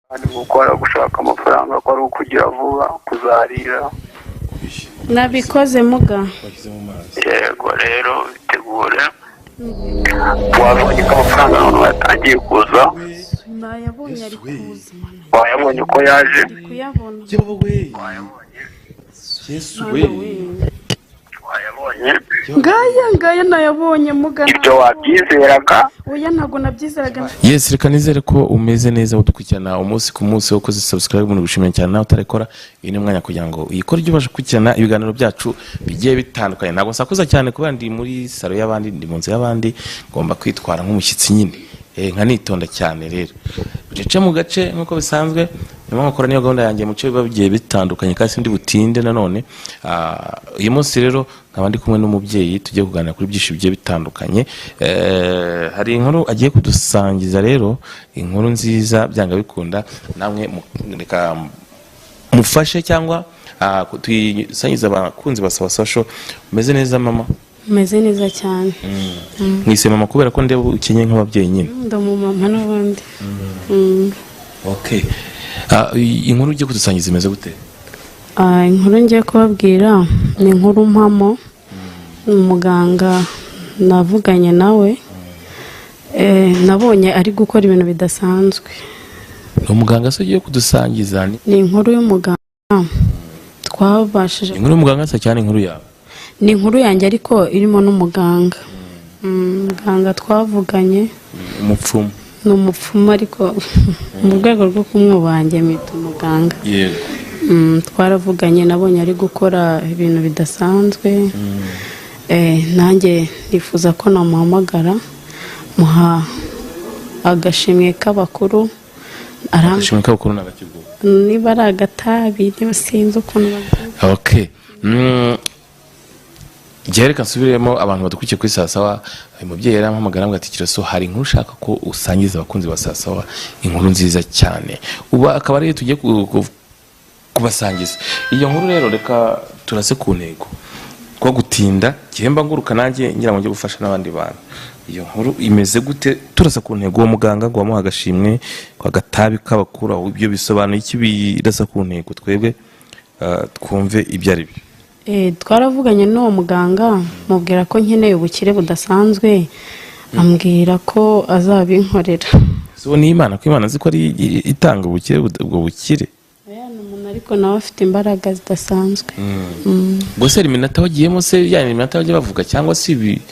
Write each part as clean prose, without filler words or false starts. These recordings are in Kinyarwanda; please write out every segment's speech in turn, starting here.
Kandi gukora gushaka amafaranga ko ari ukugira vuba kuzarira. Nabikoze muga. Yego rero bitegure, wabonye ko amafaranga noneho yatangiye kuza. Nayabonye ari kuza, Mana. Wayabonye ko yaje? Ndi kuyabona. Wayabonye? Yesu Mana we! we! Wayabonye? Ngaya ngaya, nayabonye muga. Ibyo wabyizeraga? Oya, ntabwo nabyizeraga. Yes, reka nizere ko umeze neza, udukurikirana umunsi ku munsi, ukoze subscribe mu gushimira cyane. Nawe utarekora, uyu ni umwanya kugira ngo uyikore, ujye ubasha gukurikirana ibiganiro byacu bigiye bitandukanye. Ntabwo nsakuza cyane kubera ndi muri salo y'abandi, ndi mu nzu y'abandi, ngomba kwitwara nk'umushyitsi nyine, nkanitonda cyane. Rero bucece mu gace nk'uko bisanzwe, nyuma nkakora niyo gahunda yanjye mu bice biba bigiye bitandukanye, kandi sindi butinde nanone. Uyu munsi rero nkaba ndi kumwe n'umubyeyi, tugiye kuganira kuri byinshi bigiye bitandukanye. Hari inkuru agiye kudusangiza rero, inkuru nziza byanga bikunda. Namwe reka mufashe cyangwa tuyisangize abakunzi ba Sawa Sawa Show. Umeze neza, mama? Umeze neza cyane. Mwise mama kubera ko ndeba ukenye nk'ababyeyi nyine. Ndi umumama n'ubundi. Okay. Inkuru ugiye kudusangiza imeze gute? Inkuru ngiye kubabwira ni inkuru mpamo. Ni umuganga navuganye nawe. Nabonye ari gukora ibintu bidasanzwe. Ni umuganga se ugiye kudusangiza? Ni Ni inkuru y'umuganga twabashije inkuru y'umuganga se cyane inkuru yawe? Ni inkuru yanjye ariko irimo n'umuganga. Muganga twavuganye. Umupfumu? Ni umupfumu, ariko mu rwego rwo kumwubaha mwita umuganga. Twaravuganye, nabonye ari gukora ibintu bidasanzwe. Nanjye nifuza ko namuhamagara muha agashimwe k'abakuru. Agashimwe k'abakuru ni agakigugu? Niba ari agatabi, niba sinzi ukuntu babyita. Okay. Njyewe reka nsubiremo abantu badukurikiye kuri Sawa Sawa. Uyu mubyeyi yarampamagara ambwira ati: "Kiroso, hari inkuru ushaka ko usangiza abakunzi ba Sawa Sawa, inkuru nziza cyane." Ubu akaba ariyo tugiye kubasangiza. Iyo nkuru rero, reka turase ku ntego ko gutinda gihemba nguruka nanjye ngira ngo njye gufasha n'abandi bantu. Iyo nkuru imeze gute? Turasa ku ntego. Uwo muganga ngo wamuha agashimwe kwa gatabi k'abakuru aho, ibyo bisobanuye iki? Birasa ku ntego, twebwe twumve ibyo ari byo. Twaravuganye n'uwo muganga, mubwira ko nkeneye ubukire budasanzwe, ambwira ko azabinkorera. Si uwo ni Imana? Ko Imana azi ko ari itanga ubukire, ubwo bukire. Oya, ni umuntu ariko nawe afite imbaraga zidasanzwe. Ubwo se iminota wagiyemo se, ya iminota bajya bavuga cyangwa se ibi?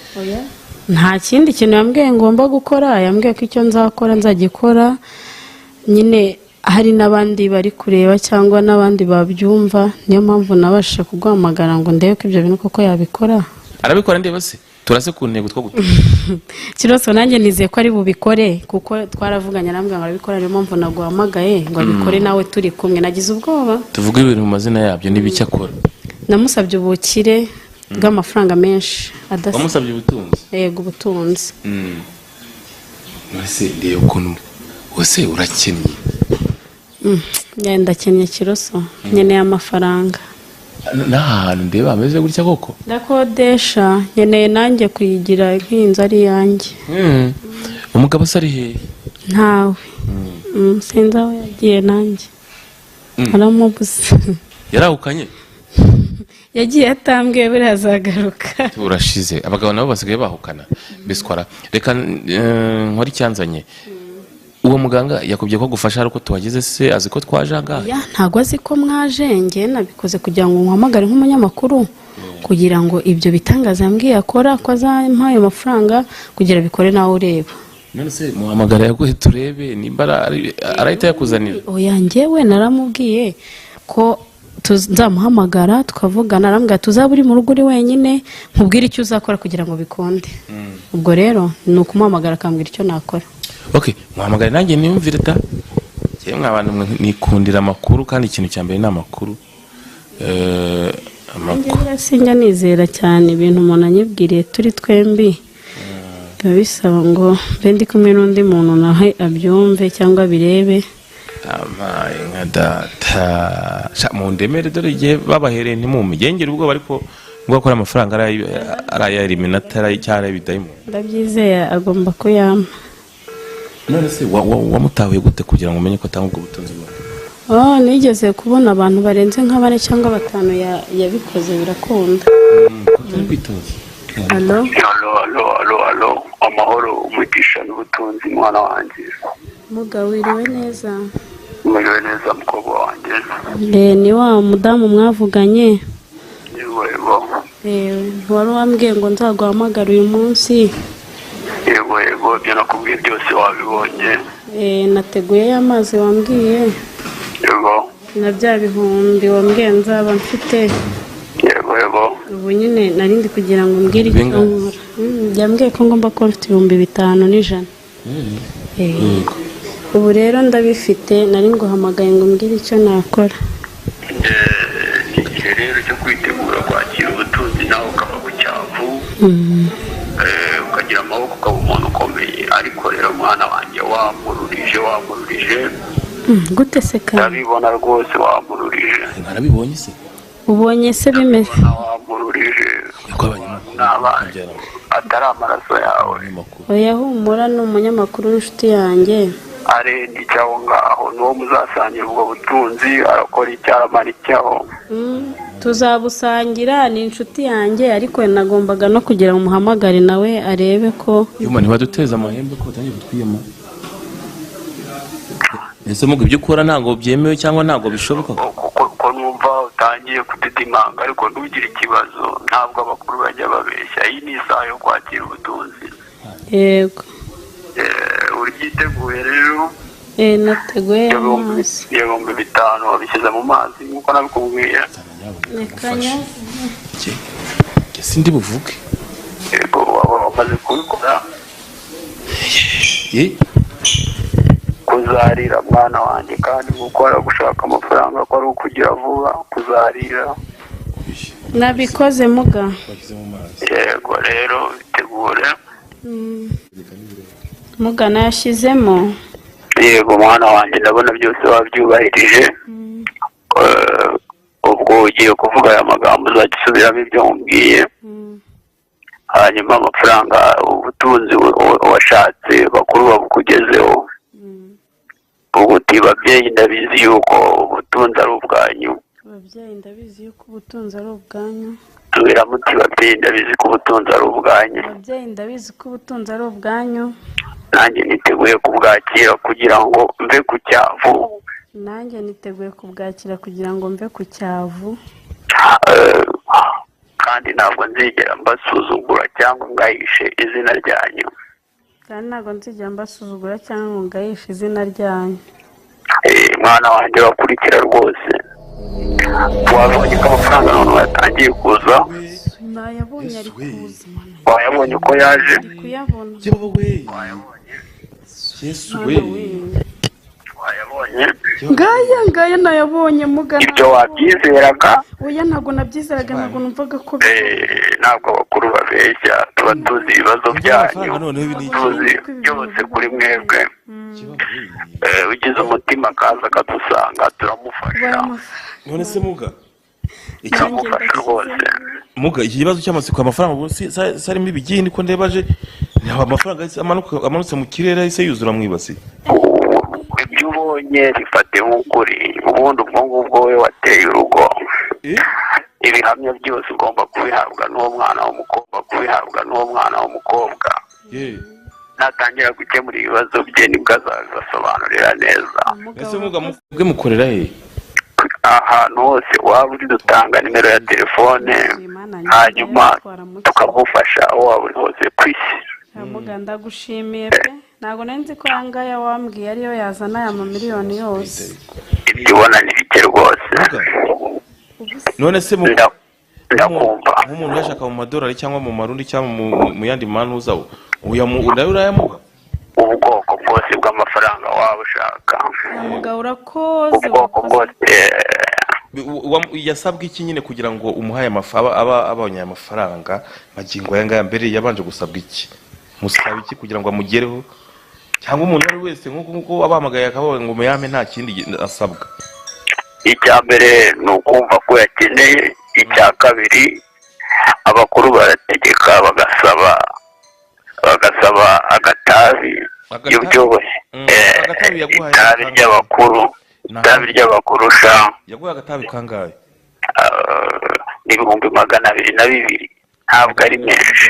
Nta kindi kintu yambwiye ngomba gukora. Yambwiye ko icyo nzakora nzagikora nyine hari n'abandi bari kureba cyangwa n'abandi babyumva. Niyo mpamvu nabashije kuguhamagara ngo ndebe ko ibyo bintu koko yabikora. Arabikora ndeba se? Turase ku ntego two gutinda. Kiroso, nanjye nizeye ko ari bubikore kuko twaravuganye arambwira ngo arabikora. Niyo mpamvu naguhamagaye ngo abikore nawe turi kumwe. Nagize ubwoba. Tuvuge ibintu mu mazina yabyo n'ibicyo akora. Namusabye ubukire bw'amafaranga menshi adasa. Wamusabye ubutunzi? Yego, ubutunzi. Ese ndeba ukuntu wose urakennye. Ndakennye Kiroso, nkeneye amafaranga. N'aha hantu ndeba hameze gutya koko? Ndakodesha, nkeneye nanjye kuyigira nk'inzu ari iyanjye. Umugabo se ari hehe? Ntawe. Sinzi aho yagiye, nanjye aramubuze. Yarahukanye? Yagiye atambwiye, buriya azagaruka. Urashize, abagabo nabo basigaye bahukana biswara. Reka nkore icyanzanye. Uwo muganga yakubwiye ko agufasha ari uko tuhageze se? Azi ko twaje ahangaha? Ya, ntabwo azi ko mwaje. Njye nabikoze kugira ngo nkuhamagare nk'umunyamakuru, kugira ngo ibyo bitangaza yambwiye akora, ko azampa ayo mafaranga, kugira bikore nawe ureba. None se muhamagara yaguhe turebe nimba arahita yakuzanira. Oya, njyewe naramubwiye ko nzamuhamagara tukavugana. Arambwira tuzaba uri mu rugo uri wenyine, nkubwire icyo uzakora kugira ngo bikunde. Ubwo rero ni ukumuhamagara akambwira icyo nakora. Okay, muhamagare nanjye niyumvire ta. Njyewe mwa bantu mwe nikundira amakuru, kandi ikintu cya mbere ni amakuru. Nanjye Amakuru. Buriya sinjya nizera cyane ibintu umuntu anyibwiriye turi twembi. Biba bisaba ngo mbe ndi kumwe n'undi muntu nawe abyumve cyangwa abirebe. Amaye nka data. Sha, mundemere, dore igihe babahereye ntimume ngengere ubwoba, ariko ngo akora amafaranga ari aya eliminati, ari cyangwa ari ibidayimoni. Ndabyizeye, agomba kuyampa. None se wamutahuye gute kugira ngo umenye ko atanga ubwo butunzi bwawe? Oh, nigeze kubona abantu barenze nka bane cyangwa batanu yabikoze birakunda. Ko utari kwitoza? Allo? Allo, allo, allo, allo! Amahoro, umugisha n'ubutunzi, mwana wanjye. Muga, wiriwe neza? Mwiriwe neza, mukobwa wanjye. Ni wa mudamu mwavuganye. Yego, yego. Wari wambwiye ngo nzaguhamagare uyu munsi. Yego, yego, ibyo nakubwiye byose wabibonye? Nateguye y'amazi wambwiye Yego. na bya bihumbi wambwiye nzaba mfite. Yego, yego. Ubu nyine narindi kugira ngo umbwire icyo Bingahe? nkora. Yambwiye ko ngomba kuba mfite 5100. Yego. Ubu rero ndabifite, nari nguhamagaye ngo umbwire icyo nakora. Ni igihe rero cyo kwitegura kwakira ubutunzi, nawe ukava ku cyavu, ukagira amaboko, ukaba umuntu ukomeye. Ariko rero mwana wanjye, wamururije, wamururije. Gute se kandi? Ndabibona rwose, wamururije. Ntarabibonye se? Ubonye se bimeze? Wamururije. Niko abanyamakuru N'abana babyara atari amaraso yawe. Abanyamakuru. Oya, humura, ni umunyamakuru w'inshuti yanjye. Arenga icyo aho ngaho, n'uwo muzasangira ubwo butunzi arakora icyo, aramara icyaho. Tuzabusangira, ni inshuti yanjye, ariko nagombaga no kugira ngo umuhamagare nawe arebe ko. Yuma, ntibaduteze amahembe ko batangiye kutwiyama? Ese muga, ibyo ukora ntabwo byemewe cyangwa ntabwo bishoboka? Ko numva utangiye kudidimanga, ariko ntugire ikibazo, ntabwo abakuru bajya babeshya. Iyi ni isaha yo kwakira ubutunzi. Yego. Uryiteguye rero? Nateguye amazi. 5000 wabishyize mu mazi nk'uko nabikubwiye? Reka nya- Njye sindi buvuge. Yego, waba wamaze kubikora. Kuzarira, mwana wanjye, kandi gukora gushaka amafaranga ko ari ukugira vuba, kuzarira. Nabikoze, muga. Washyize mu mazi? Yego, rero bitegure. Muga, nayashyizemo. Yego mwana wanjye, ndabona byose wabyubahirije. Ubwo ugiye kuvuga aya magambo, uzajya usubiramo ibyo nkubwiye, hanyuma amafaranga, ubutunzi washatse, bakuru babukugezeho. Ubu uti: "Babyeyi, ndabizi yuko ubutunzi ari ubwanyu." Ababyeyi, ndabizi yuko ubutunzi ari ubwanyu. Tubiramo uti: "Babyeyi, ndabizi ko ubutunzi ari ubwanyu." Ababyeyi, ndabizi ko ubutunzi ari ubwanyu. "Nanjye niteguye kubwakira kugira ngo mve ku cyavu." Nanjye niteguye kubwakira kugira ngo mve ku cyavu. "Kandi ntabwo nzigera mbasuzugura cyangwa ngahishe izina ryanyu." Kandi ntabwo nzigera mbasuzugura cyangwa ngo ngahishe izina ryanyu. Mwana wanjye, bakurikira rwose, wabonye ko amafaranga noneho yatangiye kuza? Nayabonye, ari kuza, Mana. Wayabonye uko yaje? Ari kuyabona. Yewe we, Yesu we! Mana we! Wayabonye? Ngaya, ngaya, nayabonye, muga. Ibyo wabyizeraga? Oya, ntabwo nabyizeraga, ntabwo numvaga ko Ntabwo abakuru babeshya, tuba tuzi ibibazo byanyu. Amafaranga noneho ibi ni iki? Tuzi byose kuri mwebwe. Ugize umutima akaza akadusanga, turamufasha. Ubaye amafaranga. None se muga, Turamufasha rwose. Muga, iki kibazo cy'amatsiko, amafaranga ubu si arimo ibigini ko ndeba aje, ntabwo amafaranga yahise amanutse mu kirere, yahise yuzura mu ibasi? Ibyo ubonye bifate nk'ukuri. Ubundi ubwo ngubwo we wateye urugo. Ibihamya byose ugomba kubihabwa n'uwo mwana w'umukobwa, kubihabwa n'uwo mwana w'umukobwa. Natangira gukemura ibibazo bye, nibwo azabibasobanurira neza. Ese muga, mubwe mukorera he? Ahantu hose waba uri, dutanga nimero ya telefone, hanyuma tukamufasha aho waba uri hose ku isi. Muga, ndagushimiye pe, ntabwo nari nzi ko aya ngaya wambwiye ariyo yazana aya mamiliyoni yose. Ibyo ubona ni bike rwose. Muga, none se mu Ndakumva. Nk'umuntu uyashaka mu madolari cyangwa mu marundi cyangwa mu yandi manuza, nawe urayamuha? Ubwoko bwose bw'amafaranga waba ushaka. Muga, urakoze. Ubwoko Urakoze. bwose. Yasabwe iki nyine kugira ngo umuhaye aba abonye aya mafaranga magingo aya ngaya? Mbere yabanje gusabwa iki? Musaba iki kugira ngo amugereho? Cyangwa umuntu uwo ari we wese nk'uko abahamagaye akabaye ngo muyame, nta kindi asabwa? Icya mbere ni ukumva ko yakeneye. Icya kabiri, abakuru barategeka, bagasaba agatabi. Iyo byubahe Agatabi yaguhaye itabi kangahe? ry'abakuru, itabi ry'abakuru sha. Yaguhaye agatabi kangahe? Ni 202,000, ntabwo ari menshi.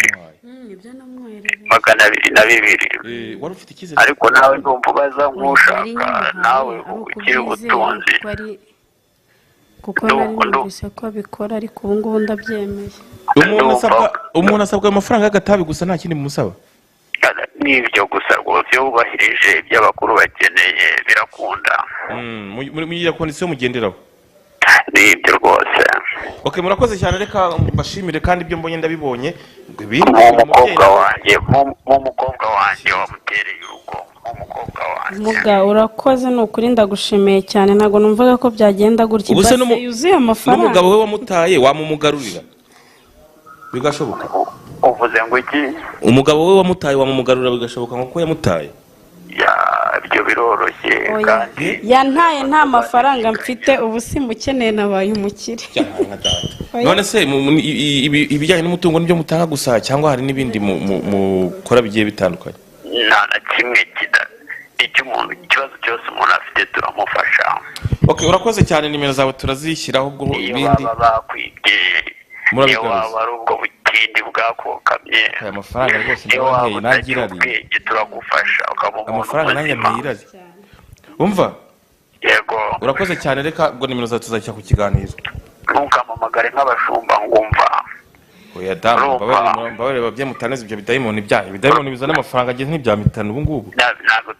Ibyo namwoherereje. 202. Wari ufite icyizere? Ariko nawe ndumva ubaza nk'ushaka Yari nyamuhaye, nawe ari ukiri ukubyizera, ubutunzi. Kuko nari numvise ko abikora, ariko ubu ngubu ndabyemeye. Umuntu asabwa amafaranga y'agatabi gusa, nta kindi mumusaba? N'ibyo gusa rwose, iyo wubahirije ibyo abakuru bakeneye birakunda. Muri iyo condition mugenderaho. N'ibyo rwose. Okay, murakoze cyane, reka mbashimire kandi ibyo mbonye ndabibonye. Ibindi Nk'umukobwa wanjye, nk'umukobwa wanjye wamutereye urugo, nk'umukobwa wanjye. Muga, urakoze, ni ukuri ndagushimiye cyane, ntabwo numvaga ko byagenda gutya. Ubu se Ibase yuzuye amafaranga. N'umugabo we wamutaye wamumugarurira bigashoboka? Uvuze ngo iki? Umugabo we wamutaye wamumugarurira bigashoboka nkuko yamutaye? Ya, ibyo biroroshye. Oya. Kandi Yantaye nta mafaranga mfite, ubu simukeneye, nabaye umukire. Nka data. Oya. None se ibijyanye n'umutungo nibyo mutanga gusa, cyangwa hari n'ibindi mukora bigiye bitandukanye? Nta na kimwe kida icyo umuntu, ikibazo cyose umuntu afite turamufasha. Okay, urakoze cyane, nimero zawe turazishyiraho ubwo Iyo ibindi baba bakwibye, iyo Murabigaruza. waba ari ubwo butindi bwakokamye, Aya mafaranga rwose iyo waba ndabanteye nanjye utagira irari. ubwenge turagufasha ukaba umuntu Amafaranga nanjye muzima. anteye irari, umva. Yego. Urakoze cyane, reka ubwo nimero zawe tuzashyira ku kiganiro. Ntukampamagare nk'abashumba ngumva. Oya damu. Urumva. Mbabarire, mbabarire babyeyi mutaneze ibyo bidayimoni byanyu, ibidayimoni bizana amafaranga ageze nk'ibya mitanu ubu ngubu. Ntabwo